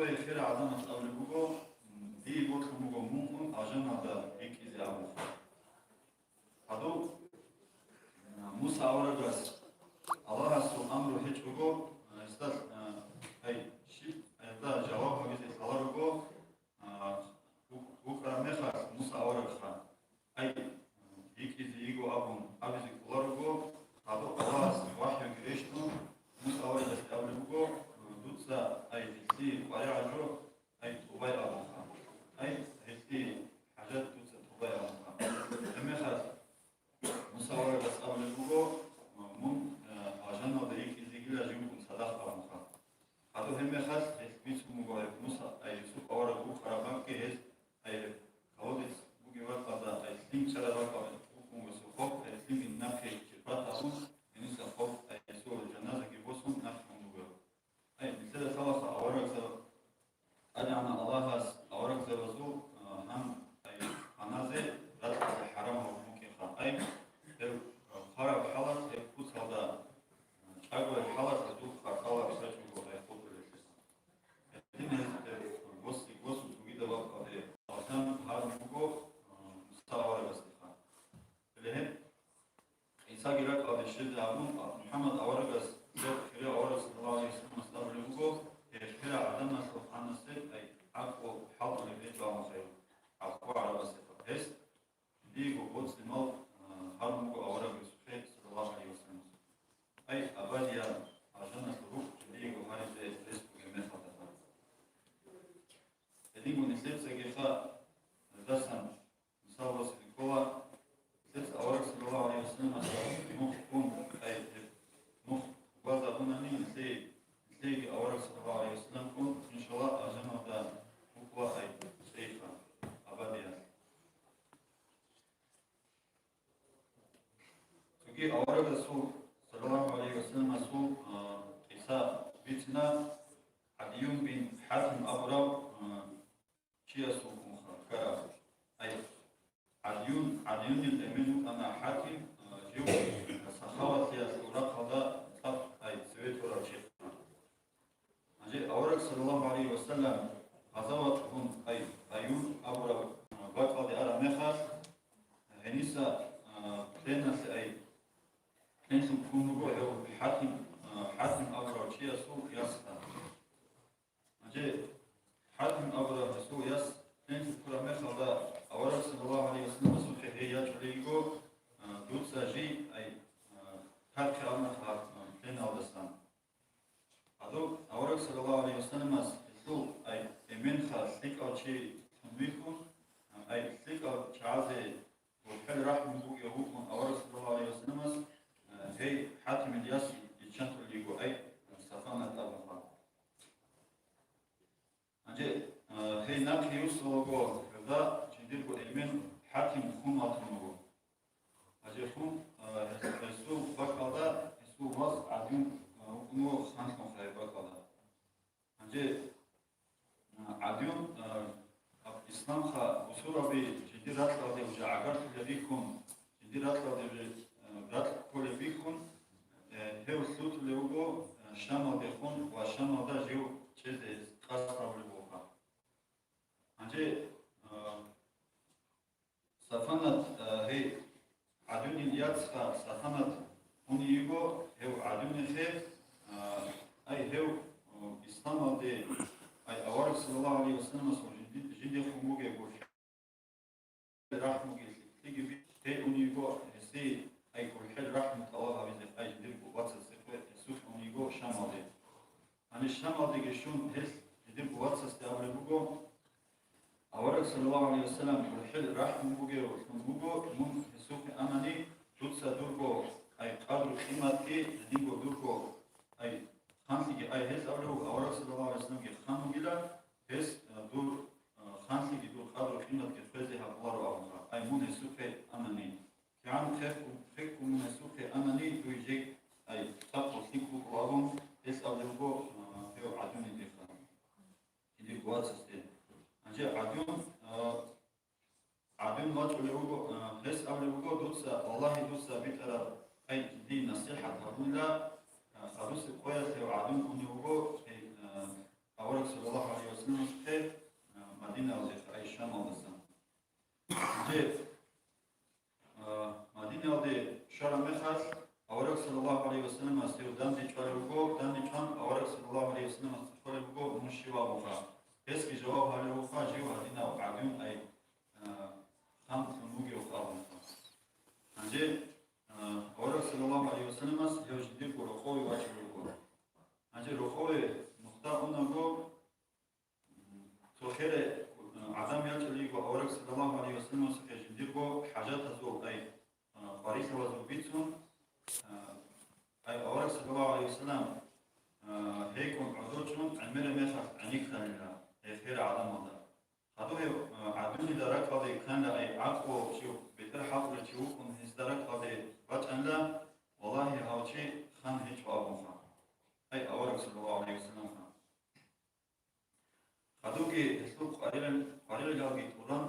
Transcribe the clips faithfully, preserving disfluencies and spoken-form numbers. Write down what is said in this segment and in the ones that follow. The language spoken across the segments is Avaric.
Хирав гӀадамас абулеб буго, дие бокьун буго мун алжаналда рикӀкӀизе абун. Гьадур, а, Муса аварагас Аллагьасул амру гьечӀого, а, гьесда, а, ай, щиб, гьелда жаваб гьабизе лъаларого, а, вукӀ-, вукӀараб мехалъ Муса аварагха, ай, рикӀкӀизе йиго абун абизе кӀоларого, гьадур Аллагьас вахӀюги рещтӀун, Муса аварагасде абулеб буго, дуца, ай, гьелъие къваригӀел жо, ай, тӀубай абунха. Ай, гьелъие хӀажат дуца тӀубай абунха. Гьебмехалъ Муса аварагас абулеб буго, мун, а, алжаналда рикӀкӀизегила живгун цадахъ абунха. Гьадур гьебмехалъ гьелъ бицун буго, ай, Муса, ай, Юсуп авараг вукӀараб бакӀги гьез, ай, колодец бугеб бакӀалда, ай, лъим чӀараб бакӀалда вукӀун вуго хоб, ай, лъимги нахъе чирпат абун, гьениса хоб, ай, гьесул жаназаги босун нахъе ун буго. Ай, нилъеда лъалаха аварагзаб-, ТӀадегӀанав Аллагьас аварагзабазул, а, гьан, ай, гьаназе ракьалде хӀарам гьабун букӀинха. Ай, гьеб, а, хвараб хӀалалъ гьеб куцалда, а, чӀагояб хӀалалъ гьезул къаркъала рачӀунго ай хутӀулелъул. Гьедин гьез гьеб гьоси-, гьосул цогидаб бакӀалде алжан гьарун буго, а, Муса аварагасдеха. Гьеле гьеб ГӀисаги ракӀалде щвезе абун, МухӀаммад аварагас, цо хирияв авараг саллаллагьу гӀалайгьи вассалламас абулеб буго, гьеб хирав гӀадамалъул гьанасе, ай, гӀакълу хӀалтӀулеб гьечӀо абун хай, гӀакълу гӀарабасе. Гьес жиндиего боцӀи-мал, а, гьарун буго авараг Юсупе саллаллагьу гӀалайгьи вассалламасухъе. Ай, абадияб алжаналъул рухӀ жиндиего гьаризе рес бугеб мехалда гьарун. Гьединго нилъецаги ха, гьелдасан мисал босизе ккола, нилъеца авараг саллаллагьу гӀалайгьи вассалламасда нух ккун, ай, нух гвазабунани нилъее, нилъееги авараг саллаллагьу гӀалайгьи вассаллам ккун, иншаллагь, алжаналда вукӀуна, ай, цӀейха абадиялъ. Цоги аварагасул, саллаллагьу гӀалайгьи вассалламасул, а, къиса бицина, ГӀадиюн бин ХӀатим абурав, а, чиясул ккунха ккараб. Ай, ГӀадиюн, ГӀадиюнил эмен вукӀана ХӀатим, а, жив сахаватлъиялъул рахъалда цӀакъ, ай, цеве тӀурав чи. Гьанже авараг саллаллагьу гӀалайгьи вассаллам гъазаватгун, ай, Аюн абураб бакӀалде араб мехалъ, гьениса, а, пленалъе, ай, пленлъун ккун руго гьев ХӀатим, а, ХӀатим абурав чиясул ясха. Гьанже ХӀатим абурав гьесул яс пленлъун ккураб мехалда авараг саллаллагьу гӀалайгьи вассалламасухъе гьей ячӀулей йиго, а, дуца жий, ай, а, тархъе абуна гьаб, а, пленалдасан. Гьадур авараг саллаллагьу гӀалайгьи вассалламас гьелъул, ай, эменха лъикӀав чи лъун вихьун, ай, лъикӀав чагӀазе гурхӀел рахӀму бугев вукӀун авараг саллаллагьу гӀалайгьи вассалламас, э, гьей ХӀатимил яс иччантулел йиго, ай, Сафанат абун хал. Гьанже, э, гьей нахъе юсалаго, гьелда жиндирго эмен ХӀатим хун ватун вуго. Гьанже хун, а, гьесул бакӀалда гьесул вас ГӀадиюн, а, вукӀун вуго ханлъун хай бакӀалда. Гьанже, а, ГӀадиюн, а, гьаб исламха бусурбаби жиндир ракьалде уже гӀагарлъулеб бихьун, жиндир ракьалде уже, а, ракь кколеб бихьун, э, гьев лъутулев вуго, а, Шамалдехун ва Шамалда жив чӀезе къасд гьабулеб буго. Гьанже, а, Сафанат, а, гьей, ГӀадиюнил яцха Сафанат гьуниб йиго, гьев ГӀадиюнихъе, а, ай гьев, а, исламалде, ай авараг саллаллагьу гӀалайгьи вассалламасул жинди-, жиндихъун бугеб гурхӀел рахӀмуги лъикӀлъиги би-, гьей униб йиго, гьесие, ай, гурхӀел рахӀму тӀалаб гьабизе, ай, жиндирго вацасехъе гьесухъ униб йиго Шамалде. Гьанже Шамалдеги щун гьелъ жиндирго вацасде абулеб буго, Авараг саллаллагьу гӀалайгьи вассаллам гурхӀел рахӀму бугев лъун буго, мун гьесухъе анани, дуца дурго, ай, къадру-къиматги, гьединго дурго, ай, ханлъиги, ай, гьез абулев вуго, авараг саллаллагьу гӀалайгьи вассалламги хан вугила, гьес, а, дур, а, ханлъиги дур къадру-къиматги хвезе гьабуларо абунха, ай, мун гьесухъе анани. КигӀан хехго, хехго мун гьесухъе анани, дуй жеги, ай, цӀакъго лъикӀ букӀунаро абун, гьес абулеб буго, а, гьев ГӀадиюнидеха. Жиндирго вацасде. Гьанже ГӀадиюн, а, ГӀадиюн вачӀунев вуго, а, гьес абулеб буго, дуца, валлагьи, дуца битӀараб, ай, дие насихӀат гьабунила, а, гьадусеб къоялъ гьев ГӀадиюн унев вуго, гьей, а, авараг саллаллагьу гӀалайгьи абунха. Гьесги жаваб гьабулеб бугоха, жив гьадинав гӀадин ай, а, ханлъун вугев абунха. Гьанже, а, авараг саллаллагьу гӀалайгьи вассаламас гьев жиндирго рокъове вачӀун вуго. Гьанже рокъове нухда унаго, цо хере, а, гӀадамал ячӀулел йиго авараг саллаллагьу гӀалайгьи вассаламасухъе жиндирго хӀажатазул ай, а, къварилъи бицун, а, ай авараг саллаллагьу гӀалайгьи вассалам, а, гьейкӀун гӀодор чӀун гӀемераб мехалъ гӀенекканила гьеб хере гӀадамалда. Гьадур гьев, а, гӀадунида ракӀалде кканила ай гӀакълу чи, бетӀер гьабулев чи вукӀун гьесда ракӀалде бачӀанила, валлагьи, гьав чи хан гьечӀо абунха. Ай авараг саллаллагьу гӀалайгьи вассаламха. Гьадурги гьелъул къваригӀел-, къваригӀелалги тӀуран,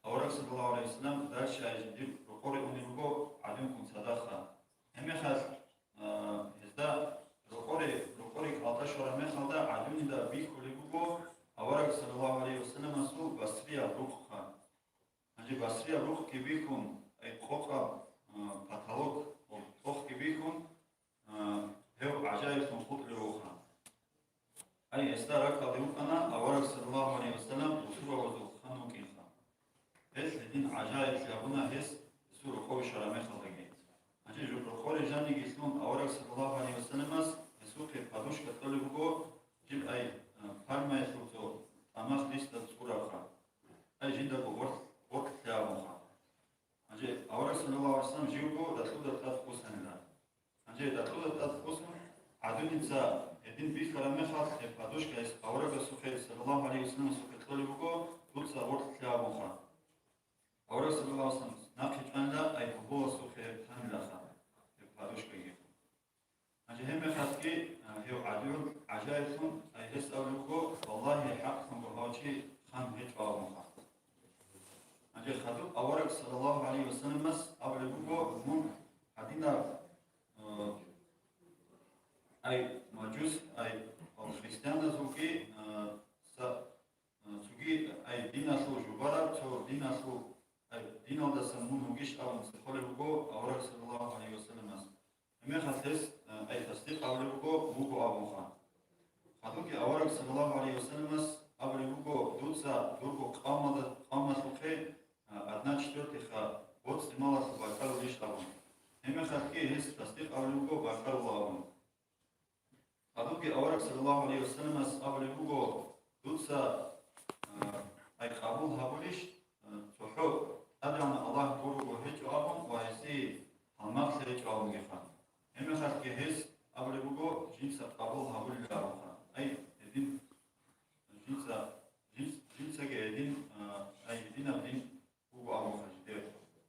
авараг саллаллагьу гӀалайгьи вассалам дальше ай жиндир рокъоре унеб буго гӀадинккун цадахъа. Гьеб мехалъ, а, гьезда рокъоре, рокъоре кӀалда щвараб мехалда гӀадунида бихьулеб буго авараг саллаллагьу гӀалайгьи вассаламасул басрияб рукъха. Гьанже басрияб рукъги бихьун, ай къокъаб, а, потолок, тохги бихьун, а, гьев гӀажаиблъун хутӀулев вуха. Ай, гьесда ракӀалде вукӀана авараг саллаллагьу гӀалайгьи вассалам бусурбабазул хан вукӀинха. Гьелъ гьедин гӀажаиблъи гьабуна гьес, гьесул рокъове щвараб мехалдаги. Гьанже жо-, рокъоре жаниги лъун авараг саллаллагьу гӀалайгьи вассаламас гьесухъе подушка кьолеб буго, жиб ай, а, пальмаялъул цо тӀамах дисда цӀурабха. Ай, жиндаго гъоркь, гъоркьлъи абунха. Гьанже авараг саллаллагьу гӀалайгьи вассалам живго дакьуда тӀад хъусанила. Гьанже дакьуда тӀад хъусан, гӀадуница гьедин бихьараб мехалъ, гьеб подушка гьес аварагасухъе саллаллагьу гӀалайгьи вассаламасухъе кьолеб буго, дуца гъоркьлъи абунха. Авараг саллаллагьу гӀалайгьи вассалам нахъе чӀванила, ай гьоболасухъе гьеб танилаха, гьеб подушкаги. Гьанже гьеб мехалъги, а, гьев гӀадугӀун гӀажаиблъун, ай гьес абулеб буго, валлагьи, хӀакълъунго гьав чи хан гьечӀо абунха. Гьанже хадуб авараг саллаллагьу гӀалайгьи вассаламас абулеб буго, мун гьадинаб, а, ай мажус, ай христианазулги, а, са-, а, цоги ай диналъул жубараб, цо диналъул, ай диналдасан мун вугищ абун цӀехолеб буго авараг саллаллагьу гӀалайгьи вассаламас. Гьеб мехалъ гьес, а, ай тасдикъ гьабулеб буго, вуго абунха. Хадубги авараг саллаллагьу гӀалайгьи вассаламас абулеб буго, дуца дурго къавмалда-, къавмалъухъе, а, одна четвёртыйха боцӀи-малалъул бакӀарулищ абун. Гьеб мехалъги гьес тасдикъ гьабулеб буго, бакӀарула абун. Гьадубги авараг саллаллагьу гӀалайгьи вассаламас абулеб буго, дуца, а, ай къабул гьабулищ, а, цохӀо ТӀадегӀанав Аллагь гуро гьечӀо абун ва гьесие гьалмагълъи гьечӀо абунгиха. Гьеб мехалъги гьес абулеб буго, жинца къабул гьабулеб абунха. Ай гьедин, жинца, жинц-, жинцаги гьедин, а, ай гьединаб дин буго абунха жидер.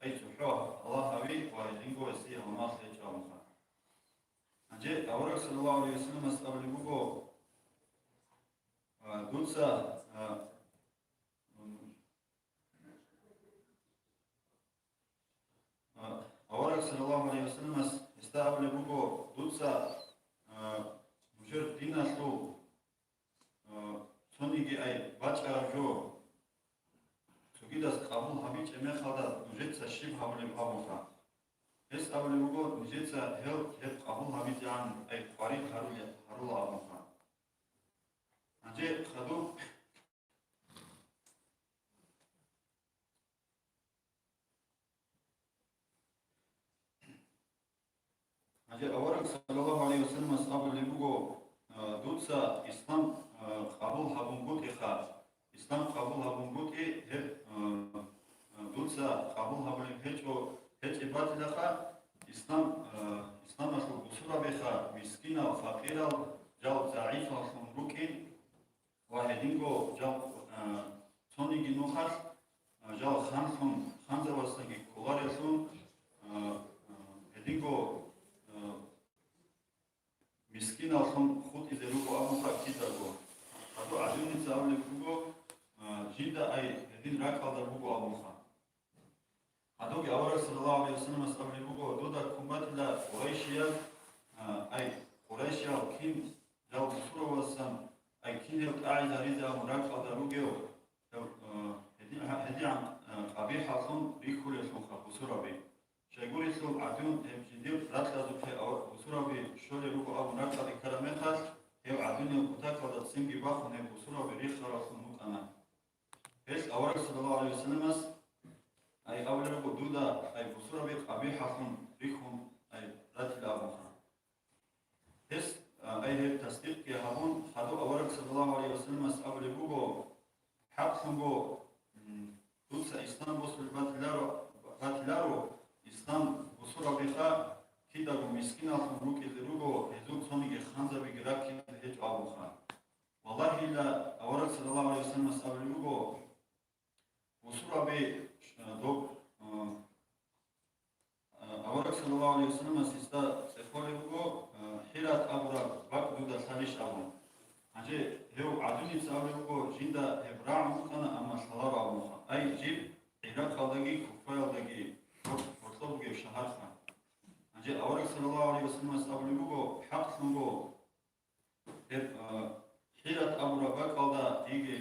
Ай цохӀо Аллагь гьави ва гьединго гьесие гьалмагълъи гьечӀо абунха. Гьанже авараг саллаллагьу гӀалайгьи вассаламас абулеб буго, а, дуца, а, м, а, авараг саллаллагьу гӀалайгьи вассаламас гьесда абулеб буго, дуца, а, нужер диналъул цониги ай бачӀараб жо цогидас къабул гьабичӀеб мехалда нужеца щиб гьабулеб абунха. Гьес абулеб буго, нижеца гьел гьеб къабул гьабизегӀан ай къварилъи гьарула абунха. Гьанже хадуб Гьанже авараг саллаллагьу гӀалайгьи вассаламас абулеб буго, а, дуца ислам, а, къабул гьабунгутӀиха, ислам къабул гьабунгутӀи гьеб, а, а, дуца къабул гьабулеб гьечӀо, гьечӀеб батилаха, ислам, а, исламалъул бусурбабиха, мискинал, факъирал, жал загӀипаллъун рукӀин, ва гьединго жал, а, цониги нухалъ, а, жал ханлъун, ханзабаздаги кколарелъул, а, а, гьединго, а, мискиналлъун хутӀизе руго абун хъвакидаго. Гьадур гӀадуница абулеб буго, а, жинда ай гьедин ракӀалда буго абунха. Гьадурги авараг саллаллагьу гӀалайгьи вассаламас абулеб буго, дуда ккун батила Къурайшиял, а, ай, Къурайшиял кин жал бусурбабазасан, ай, кин гьел тӀагӀизаризе абун ракӀалда ругев, гьев, а, гьедин-, гьедигӀан, а, къабихӀаллъун рихьулелъулха бусурбаби. Щайгурелъул гӀадин гьеб жиндир ракьазухъе ав-, бусурбаби щолел руго абун ракӀалде ккараб мехалъ, гьев гӀадин гьабунел кутакалда цинги бахун гьеб бусурбаби рихараллъун вукӀана. Гьелъ авараг саллаллагьу гӀалайгьи вассаламас, ай, абулеб буго, дуда, ай, бусурбаби къабихӀаллъун рихьун, ай, ратила абунха. Гьес, а, ай, гьеб тасдикъги гьабун, хадуб авараг саллаллагьу гӀалайгьи вассаламас абулеб буго, хӀакълъунго, м, дуца ислам босулеб батиларо, батиларо, ислам бусурбабиха кидаго мискиналлъун рукӀизе руго, гьезул цониги ханзабиги раккизе гьечӀо абунха. Валлагьила, авараг саллаллагьу гӀалайгьи вассаламас абулеб буго, бусурбаби, э, доб, э, э, авараг саллаллагьу гӀалайгьи вассаламас гьесда цӀехолеб буго, э, ХӀират абураб бакӀ дуда лъалищ абун. Гьанже гьев гӀадуница абулеб буго, жинда гьеб рагӀун букӀана, амма лъаларо абунха. Ай, жиб ГӀиракъалдаги Куфаялдаги гьоркьоб бугеб шагьарха. Гьанже авараг саллаллагьу гӀалайгьи вассаламас абулеб буго, хӀакълъунго, гьеб, а, ХӀират абураб бакӀалда диги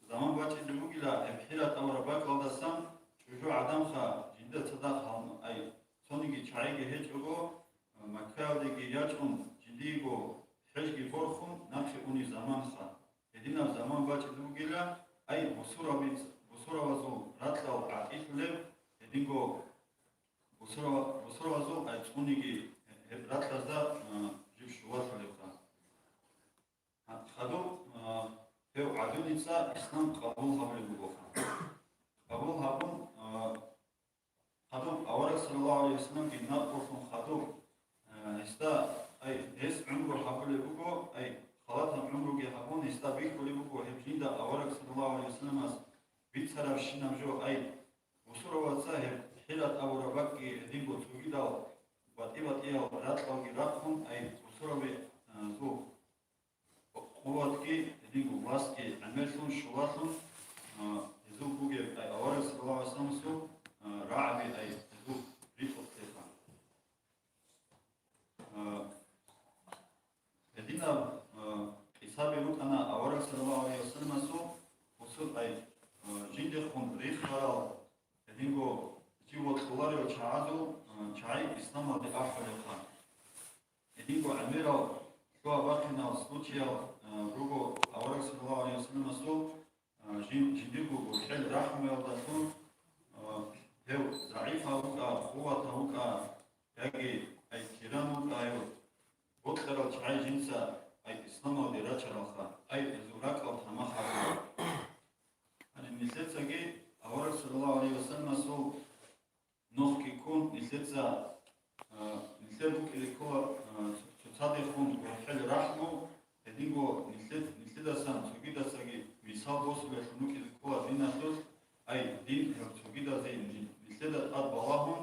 заман бачӀизе бугила, гьеб ХӀират абураб бакӀалдасан чӀужу гӀадамха жинда цадахъ гьалму-, ай, цониги чагӀиги гьечӀого, а, Маккаялдеги ячӀун, жиндиего хӀежги борхун, нахъе унеб заманха. Гьединаб заман бачӀизе бугила, ай, бусурбаби-, бусурбабазул ракьал гӀатӀилъулеб, гьединго бусурба-, бусурбабазул, ай, цӀуниги гьеб ракьазда, а, жиб щулалъулебха. Гьа-, хадуб, а, гьев гӀадуница ислам къабул гьабулеб бугоха. Къабул гьабун, а, хадуб авараг саллаллагьу гӀалайгьи вассаламги наб къуллъун хадуб, а, гьесда, ай, гьес гӀумру гьабулеб буго, ай, халатаб гӀумруги гьабун, гьесда бихьулеб буго, гьеб жинда авараг саллаллагьу гӀалайгьи вассаламас бицарабщинаб жо, ай, бусурбабаца гьеб ХӀират абураб бакӀги гьединго цогидал батӀи-батӀиял ракьалги рахъун, ай, бусурбаби, а, зул къуватги, гьединго властги гӀемерлъун, щулалъун, а, гьезул бугеб, ай, авараг саллаллагьу гӀалайгьи вассаламасул, а, рагӀаби, ай, гьезул ритӀухълъиха. А, гьединаб, а, къисаби рукӀана авараг саллаллагьу гӀалайгьи вассаламасул, бусур-, ай, а, жиндехун рихарал, гьединго жив вокьуларев чагӀазул, а, чагӀи исламалде ахӀулебха. Гьединго гӀемерал лъугьа-бахъинал случаял, а, руго авараг саллаллагьу гӀалайгьи вассаламасул, а, жин-, жиндирго гурхӀел рахӀмуялдалъун, а, гьев загӀипав вукӀа, къуватав вукӀа, яги, ай, киран вукӀа гьев, бокьарал чагӀи жинца, ай, исламалде рачаралха, ай, гьезул ракӀал тамахаб. Гьаниб нилъецаги авараг саллаллагьу гӀалайгьи вассаламасул нухги ккун, нилъеца, а, нилъер букӀине ккола, а, цо-, цоцадехун гурхӀел рахӀму, гьединго нилъе-, нилъедасан цогидасаги мисал босулелъун рукӀине ккола диналъулъ, ай, дин гьеб цогидазе нилъеда тӀад балагьун,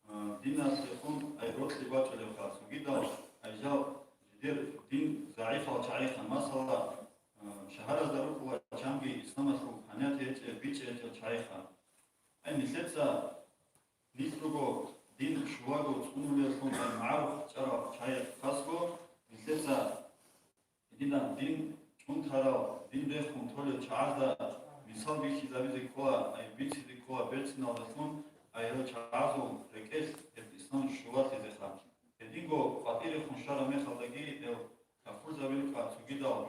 а, диналъехун, ай, рокьи бачӀулебха цогидал, ай, жал жидер дин загӀипал чагӀиха, масала, а, шагьаразда рукӀула чанги исламалъул гьанир гьечӀеб, бичӀчӀи гьечӀеб чагӀиха. Ай, нилъеца, нилъ руго дин щулаго цӀунулеллъун, ай, магӀаруф чӀарал чагӀи хасго, нилъеца гьединаб дин чӀунтарал, дин рехун толел чагӀазда мисал бихьизабизе ккола, ай, бицизе ккола берциналдалъун, ай, гьев чагӀазул рекӀелъ гьеб ислам щулалъизеха. Гьединго къватӀирехун щвараб мехалдаги гьев капурзаби рукӀа, цогидал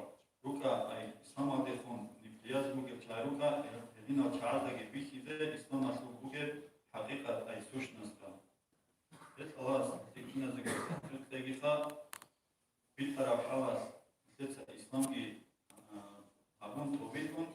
рукӀа, ай, исламалдехун нилъ яз бугел чагӀи рукӀа, гьединал чагӀаздаги бихьизе исламалъул бугеб хӀакъикъат, ай, сущностал. Гьелъ Аллагьас лъикӀлъиназеги тавфикъ кьегиха, битӀараб хӀалалъ нилъеца исламги, а, гьабун, тӀубитӀун,